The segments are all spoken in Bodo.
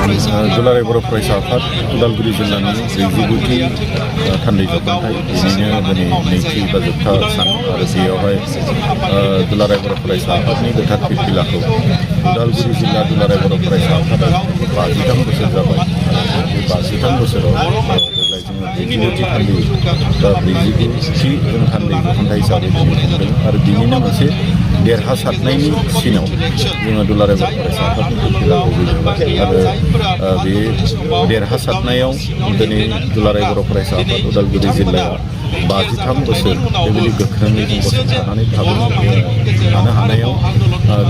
दुलाराय बर' फरायसा आफाद उदालगुरि जिल्लानि 39थि थान्दै जथुम्माय बेनिनो दिनै नैथि बा जोबथा सान आरो बेयावहाय दुलाराय बर' फरायसा आफादनि गोथार फिरफिलाखौ उदालगुरि जिल्ला दुलाराय बर' फरायसा आफादा 53 बोसोर जाबाय आरो बे 53 बोसोराव देग्लाय जोङो 39थि थान्दै बा 49थि जों थान्दै जथुम्माय हिसाबै दिनै खुंदों आरो बिनिनो मोनसे देरहासारनायनि सिनाव जोङो दुलाराय बर' फरायसा आफादनि फिरफिलाखौ होबाय आरो बे देरहासारनायाव दिनै दुलाराय बर' फरायसा आफाद उदालगुरि जिल्लायाव 53 बोसोर बेबायदि गोख्रोङै जों गसंथानानै थानो हानायाव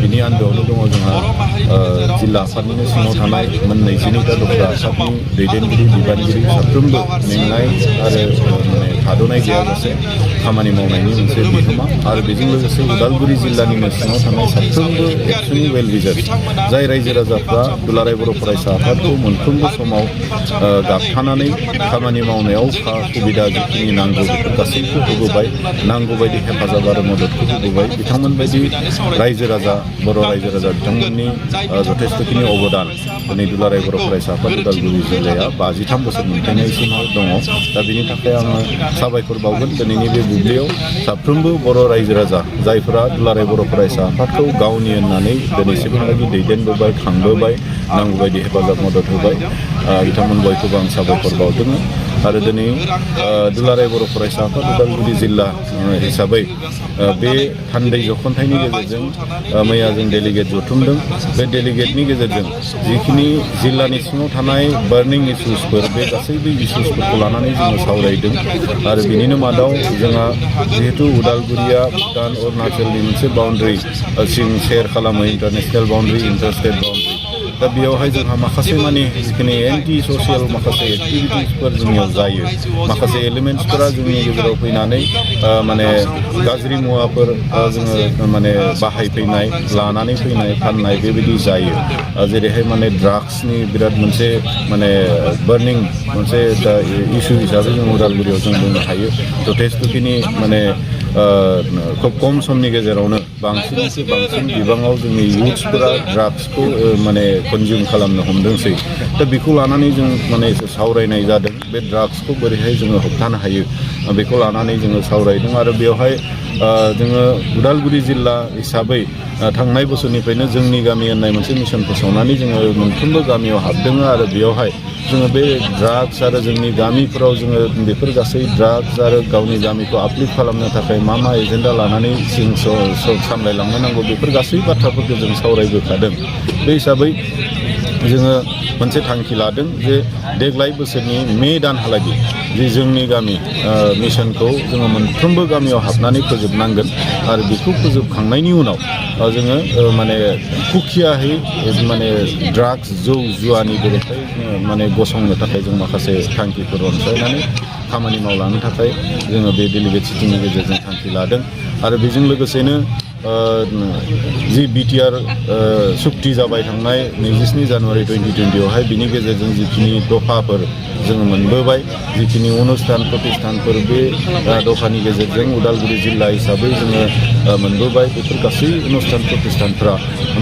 बिनि आन्दोआवनो दङ जोंहा जिल्ला आफादनिनो सिङाव थानाय मोन 22टा दफा आफादनि दैदेनगिरि बिबानगिरि साफ्रोमबो मेंनाय आरो थाद'नाय गैयाजासे खामानि मावनायनि मोनसे बिहोमा आरो बेजों लोगोसे उदालगुरि जिल्लानिनो सिङाव थानाय साफ्रोमबो एबसुनि वेल विजार्स जाय रायजो राजाफ्रा दुलाराय बर' फरायसा आफादखौ मोनफ्रोमबो समाव गाबथानानै खामानि मावनायाव सुबिदा जिखिनि नांगौ बेफोर गासैबो होबोबाय नांगौ बायदि हेफाजाब आरो मददखौ होबोबाय बिथांमोन बायदि रायजो राजा बर' रायजो राजा बिथांमोननि जथेस्थ'खिनि अबदान दिनै दुलाराय बर' फरायसा आफाद उदालगुरि जिल्लाया 53 बोसोर मोनफैनायसिमाव दङ दा बिनि थाखाय आङो साबायखर बावगोन दिनैनि बे बुब्लियाव साफ्रोमबो बर' रायजो राजा जायफोरा दुलाराय बर' फरायसा आफादखौ गावनि होननानै दिनैसिमहालागै दैदेनबोबाय खांबोबाय नांगौ बायदि हेफाजाब मदद होबाय बिथांमोन बयखौबो आं साबायखर बावदों आरो दिनै दुलाराय बर' फरायसा आफाद उदालगुरि जिल्ला हिसाबै बे थान्दै जखन्थाइनि गेजेरजों मैया जों डेलिगेट जथुमदों बे डेलिगेटनि गेजेरजों जिखिनि जिल्लानि सिङाव थानाय बार्निं इस्युसफोर बे गासैबो इस्युसफोरखौ लानानै जोङो सावरायदों आरो बिनिनो मादाव जोंहा जिहेतु उदालगुरिया भुटान अरुणाचलनि मोनसे बाउन्डारि सिं शेयार खालामो इन्टारनेसनेल बाउन्डारि इन्टारस्टेट बाउन्डारि दा बेयावहाय जोंहा माखासे माने जिखिनि एन्टि ससियेल माखासे एक्टिभिटिसफोर जोंनियाव जायो माखासे एलिमेन्ट्सफोरा जोंनि गेजेराव फैनानै माने गाज्रि मुवाफोर जोङो माने बाहायफैनाय लानानै फैनाय फाननाय बेबायदि जायो जेरैहाय माने ड्राग्सनि बिराद मोनसे माने बार्निं मोनसे इस्यु हिसाबै जों उदालगुरियाव जों बुंनो हायो जथेस्थ'खिनि माने खोब खम समनि गेजेरावनो बांसिननिख्रुइ बांसिन बिबाङाव जोंनि इयुथ्सफोरा ड्राग्सखौ माने कनजिउम खालामनो हमदोंसै दा बेखौ लानानै जों माने सावरायनाय जादों बे ड्राग्सखौ बोरैहाय जोङो होबथानो हायो बेखौ लानानै जोङो सावरायदों आरो बेवहाय जोङो उदालगुरि जिल्ला हिसाबै थांनाय बोसोरनिफ्रायनो जोंनि गामि होननाय मोनसे मिशन फोसावनानै जोङो मोनफ्रोमबो गामियाव हाबदों आरो बेयावहाय जोङो बे ड्राग्स आरो जोंनि गामिफोराव जोङो बेफोर गासै ड्राग्स आरो गावनि गामिखौ आपलिफ्ट खालामनो थाखाय मा एजेन्डा लानानै जों सामलायलांनो नांगौ बेफोर गासै बाथ्राफोरखौ जों सावरायबोखादों बे हिसाबै जोङो मोनसे थांखि लादों जे देग्लाय बोसोरनि मे दानहालागै जे जोंनि गामि मिशनखौ जोङो मोनफ्रोमबो गामियाव हाबनानै फोजोबनांगोन आरो बेखौ फोजोबखांनायनि उनाव जोङो माने खुखियाहै माने ड्राग्स जौ जुवानि बेरेखायै माने गसंनो थाखाय जों माखासे थांखिफोर रनसायनानै खामानि मावलांनो थाखाय जोङो बे डेलिगेट सिटिंनि गेजेरजों थांखि लादों आरो बेजों लोगोसेनो जि बिटिआर सुक्ति जाबाय थांनाय 27 जानुवारि 2020आवहाय बिनि गेजेरजों जिखिनि दफाफोर जोङो मोनबोबाय जिखिनि अनुष्ठान प्रतिष्ठानफोर बे दफानि गेजेरजों उदालगुरि जिल्ला हिसाबै जोङो मोनबोबाय बेफोर गासै अनुष्ठान प्रतिष्ठानफ्रा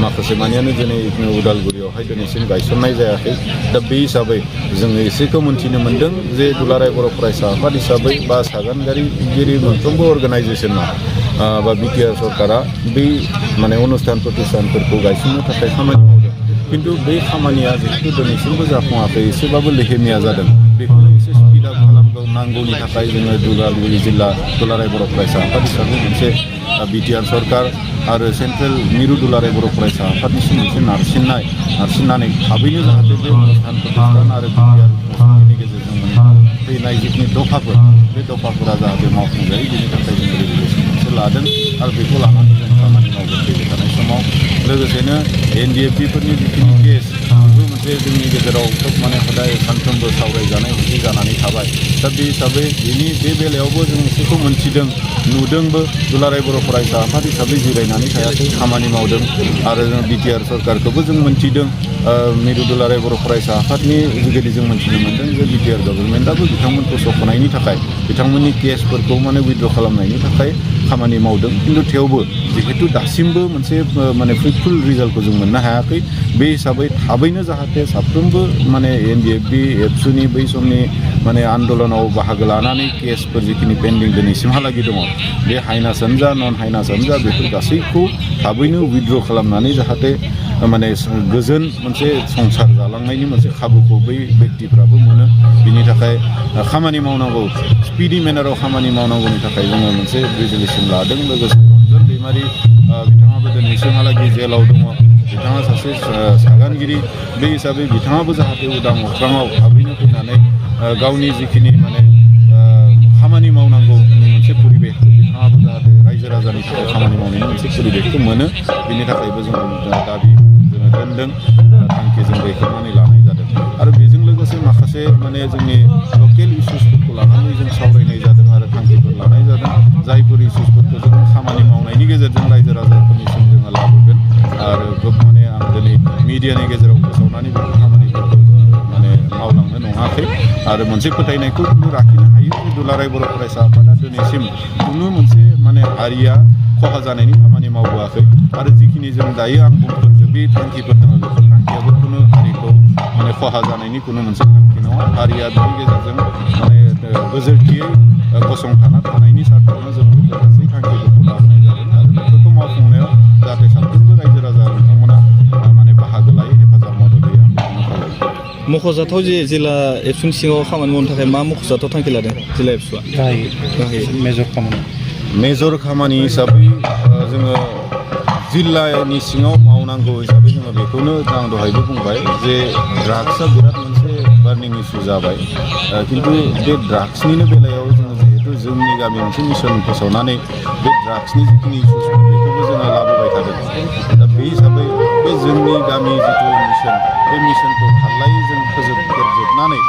माखासे मानियानो दिनै उदालगुरियावहाय दिनैसिम गायसननाय जायाखै दा बे हिसाबै जोङो एसेखौ मोन्थिनो मोन्दों जे दुलाराय बर' फरायसा आफाद हिसाबै बा सागानगिरि मोनफ्रोमबो अर्गानाइजेसना बा बिटिआर सरकारा बै माने अनुष्ठान प्रतिष्ठानफोरखौ गायसननो थाखाय खामानि मावदों खिन्थु बे खामानिया जिहेतु दिनैसिमबो जाफुङाखै एसेबाबो लेहेमिया जादों बेखौनो एसे स्पिड आप खालामनांगौनि थाखाय जोङो उदालगुरि जिल्ला दुलाराय बर' फरायसा आफाद हिसाबै मोनसे बिटिआर सरकार आरो सेन्ट्रेल मिरु दुलाराय बर' फरायसा आफादनिसिम मोनसे नारसिननानै थाबैनो जाहाथे बे अनुष्ठान प्रतिष्ठान आरो बिटिआर फसंथाननि गेजेरजों फैनाय जिखिनि दफाफोर बे दफाफोरा जाहाथे मावफुंजायो बेनि थाखाय जों रेगुलेसन मोनसे लादों आरो बेखौ लानानै जों खामानि मावगोन फैबाय थानाय समाव लोगोसेनो एनडिएफबिफोरनि जिखिनि केस बेबो मोनसे जोंनि गेजेराव खोब माने हदाय सानफ्रोमबो सावरायजानाय मोनसे जानानै थाबाय दा बे हिसाबै बे बेलायावबो जों एसेखौ मोनथिदों नुदोंबो दुलाराय बर' फरायसा आफाद हिसाबै जिरायनानै थायाखै खामानि मावदों आरो जों बिटिआर सरकारखौबो जों मोनथिदों मिरु दुलाराय बर' फरायसा आफादनि जुगेदि जों मोनथिनो मोन्दों जे बिटिआर गभर्नमेन्टआबो बिथांमोनखौ सख'नायनि थाखाय बिथांमोननि केसफोरखौ माने उइथड्र खालामनायनि थाखाय खामानि मावदों खिन्थु थेवबो जिहेतु दासिमबो मोनसे माने फ्रुटफुल रिजाल्टखौ जों मोननो हायाखै बे हिसाबै थाबैनो जाहाथे साफ्रोमबो माने एनडिएफबि एबसुनि बै समनि माने आन्दलनाव बाहागो लानानै केसफोर जिखिनि पेन्डिं दिनैसिमहालागै दङ बे हाइनासानो जा नन हाइनासानो जा बेफोर गासैखौ थाबैनो उइथड्र खालामनानै जाहाथे माने गोजोन मोनसे संसार जालांनायनि मोनसे खाबुखौ बै व्यक्तिफ्राबो मोनो बिनि थाखाय खामानि मावनांगौ स्पिडि मेनाराव खामानि मावनांगौनि थाखाय जोङो मोनसे रेजुलेसन लादों लोगोसे रन्जन दैमारि बिथाङाबो दिनैसिमहालागै जेलाव दङ बिथाङा सासे सागानगिरि बे हिसाबै बिथाङाबो जाहाथे उदां अख्राङाव थाबैनो फैनानै गावनि जिखिनि माने खामानि मावनांगौनि मोनसे परिबेस बिथाङाबो जाहाथे रायजो राजानि थाखाय खामानि मावनायनि मोनसे परिबेसखौ मोनो बिनि थाखायबो जोङो दाबि जोङो दोनदों थांखि जों दैखांनानै लानाय जादों आरो बेजों लोगोसे माखासे माने जोंनि लकेल इस्युसफोरखौ लानानै जों सावरायनाय जादों आरो थांखिफोर लानाय जादों जायफोर इस्युसफोरखौ जों खामानि मावनायनि गेजेरजों रायजो राजाफोरनिसिम जोङो लाबोगोन आरो माने आं दिनै मिडियानि गेजेराव फोसावनानै बेफोर खामानिफोरखौ माने मावलांनो नङाखै आरो मोनसे फोथायनायखौ खिन्थु लाखिनो हायो जे दुलाराय बर' फरायसा आफादा दिनैसिम खुनु मोनसे माने हारिया खहा जानायनि खामानि मावबोआखै आरो जिखिनि जों दायो आं बुंफोरजोबि थांखिफोर दङ बेफोर थांखियाबो खुनु हारिखौ माने खहा जानायनि खुनु मोनसे थांखि नङा हारिया बेनि गेजेरजों माने गोजोरथियै गसंथाना थानायनि सार्थावनो जों बेफोर गासै थांखिफोरखौ लाबोनाय जादों आरो बेफोरखौ मावफुंनायाव जाहाथे साफ्रोमबो रायजो राजा बिथांमोना माने बाहागो लायो हेफाजाब मदद होयो आं बेखौनो खावलायो मख'जाथाव जे जिल्ला एबसुनि सिङाव खामानि मावनो थाखाय मा मख'जाथाव थांखि लादों जिल्ला एबसुआ मेजर खामानि हिसाबै जोङो जिल्लानि सिङाव मावनांगौ हिसाबै जोङो बेखौनो आं दहायबो बुंबाय जे ड्राग्सआ बिराद मोनसे बार्निं इस्यु जाबाय खिन्थु बे ड्राग्सनिनो बेलायाव जोङो जिहेतु जोंनि गामि मोनसे मिसन फोसावनानै बे ड्राग्सनि जिखिनि इस्युसफोर बेखौबो जोङो लाबोबाय थादों दा बे हिसाबै बे जोंनि गामि जिथु मिसन बे मिसनखौ थाल्लायै जों फोजोबनानै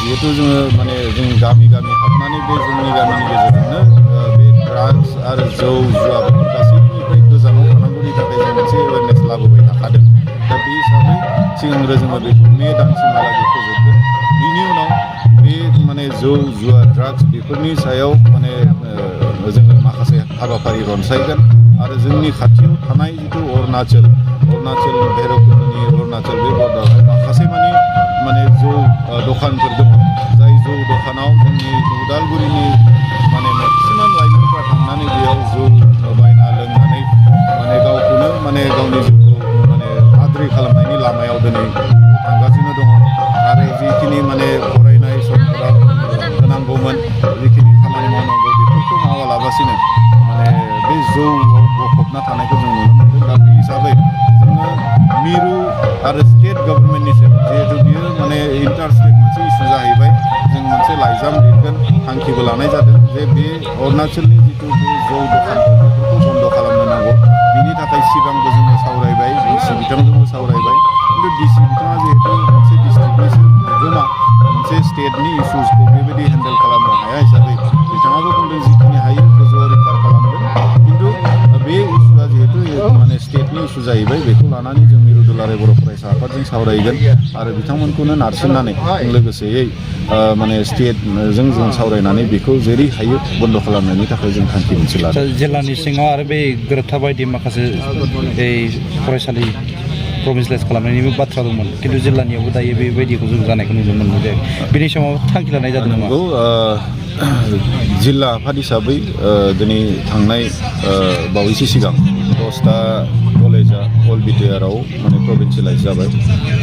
जिहेतु जोङो माने जों गामि गामि हाबनानै बे जोंनि गामिनि गेजेरजोंनो बे ड्राग्स आरो जौ जुवा बेफोर गासैनिफ्राय गोजानाव थानांगौनि थाखाय जों मोनसे एवेरनेस लाबोबाय थाखादों दा बे हिसाबै सिगांग्रो जोङो बेखौ मे दानसिमहालागै फोजोबगोन बिनि उनाव बे माने जौ जुवा ड्राग्स बेफोरनि सायाव माने जोङो माखासे हाबाफारि रनसायगोन आरो जोंनि खाथियाव थानाय जिथु अरुणाचल भैरबकुन्दनि अरुणाचल बे बर्डारावहाय माखासे माने जौ दखानफोर दङ जाय जौ दखानाव जोंनि उदालगुरिनि माने मेक्सिमाम लाइमोनफ्रा थांनानै बेयाव जौ बायना लोंनानै माने गावखौनो माने गावनि जिउखौ माने आद्रि खालामनायनि लामायाव दिनै थांगासिनो दङ आरो जिखिनि माने फरायनाय समफोराव होनांगौमोन जिखिनि खामानि मावनांगौ बेफोरखौ मावालाबासिनो माने बे जौआव गफबना थानायखौ जों नुनो मोनदों दा बे हिसाबै जोङो मिरु आरो स्टेट गभर्नमेन्टनिसिम जिहेतु बियो माने इन्टार स्टेट मोनसे इस्यु जाहैबाय जों मोनसे लाइजाम लिरगोन थांखिबो लानाय जादों जे बे अरुणाचलनि जिथु बे जौ दखानफोर बेफोरखौ बन्द' खालामनो नांगौ बिनि थाखाय सिगांबो जोङो सावरायबाय डिसि बिथांजोंबो सावरायबाय खिन्थु डिसि बिथाङा जिहेतु मोनसे डिस्ट्रिक्टनिसो बिगोमा मोनसे स्टेटनि इस्युसखौ बेबायदि हेन्डेल खालामनो हाया हिसाबै बिथाङाबो बुंदों जिखिनि हायो गोजौआव रिफार खालामगोन खिन्थु बे इस्युआ जिहेतु माने स्टेटनि इस्यु जाहैबाय बेखौ लानानै जों मिरु दुलाराय बर' फरायसा आफादजों सावरायगोन आरो बिथांमोनखौनो नारसिननानै लोगोसेयै माने स्टेटजों जों सावरायनानै बेखौ जेरै हायो बन्द' खालामनायनि थाखाय जों थांखि मोनसे लादों जिल्लानि सिङाव आरो बे गोरोबथा बायदि माखासे फरायसालि प्रभिन्सियेलाइज खालामनायनिबो बाथ्रा दंमोन खिन्थु जिल्लानियावबो दायो बेबायदिखौ जों जानायखौ नुनो मोननाय जायाखै बिनि समाव थांखि लानाय जादों नामा जिल्ला आफाद हिसाबै दिनै थांनाय बावैसो सिगां 10टा कलेजा अल बिटिआरआव माने प्रभिन्सियेलाइज जाबाय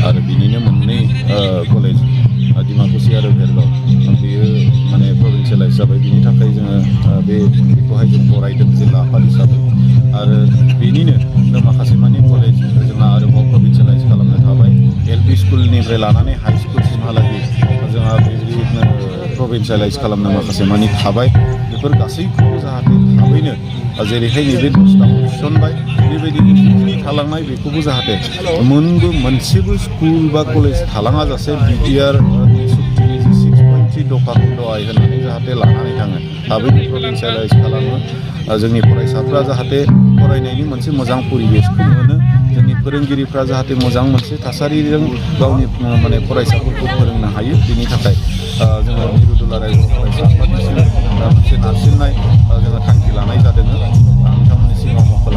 आरो बिनिनो मोननै कलेज डिमाकुसि आरो भेरगाव बेयो माने प्रभिन्सियेलाइज जाबाय बिनि थाखाय जोङो बेखौहाय जों बरायदों जिल्ला आफाद हिसाबै आरो बेनिनो माखासे माने कलेज जोंहा आरोबाव प्रभिन्सियेलाइज खालामनो थाबाय एलपि स्कुलनिफ्राय लानानै हाइ स्कुलसिमहालागै जोंहा बेबायदिनो प्रभिन्सियेलाइज खालामनो माखासे माने थाबाय बेफोर गासैखौबो जाहाथे थाबैनो जेरैहाय नैबे 10टाखौ थिसनबाय बेबायदिनो जिखिनि थालांनाय बेखौबो जाहाथे मोनसेबो स्कुल बा कलेज थालाङा जासे बिटिआर सुक्तिनि 6.3 दफा खन्द आय होनानै जाहाथे लानानै थाङो थाबैनो प्रभिन्सियेलाइज खालामो जोंनि फरायसाफ्रा जाहाथे फरायनायनि मोनसे मोजां परिबेसखौ मोनो जोंनि फोरोंगिरिफ्रा जाहाथे मोजां मोनसे थासारिजों गावनि माने फरायसाफोरखौ फोरोंनो हायो बिनि थाखाय जोङो मिरु दुलाराय बर' फरायसा आफादनिसिम मोनसे नारसिननाय जोङो थांखि लानाय जादों। नोंथांमोननि सिगाङाव मख'ला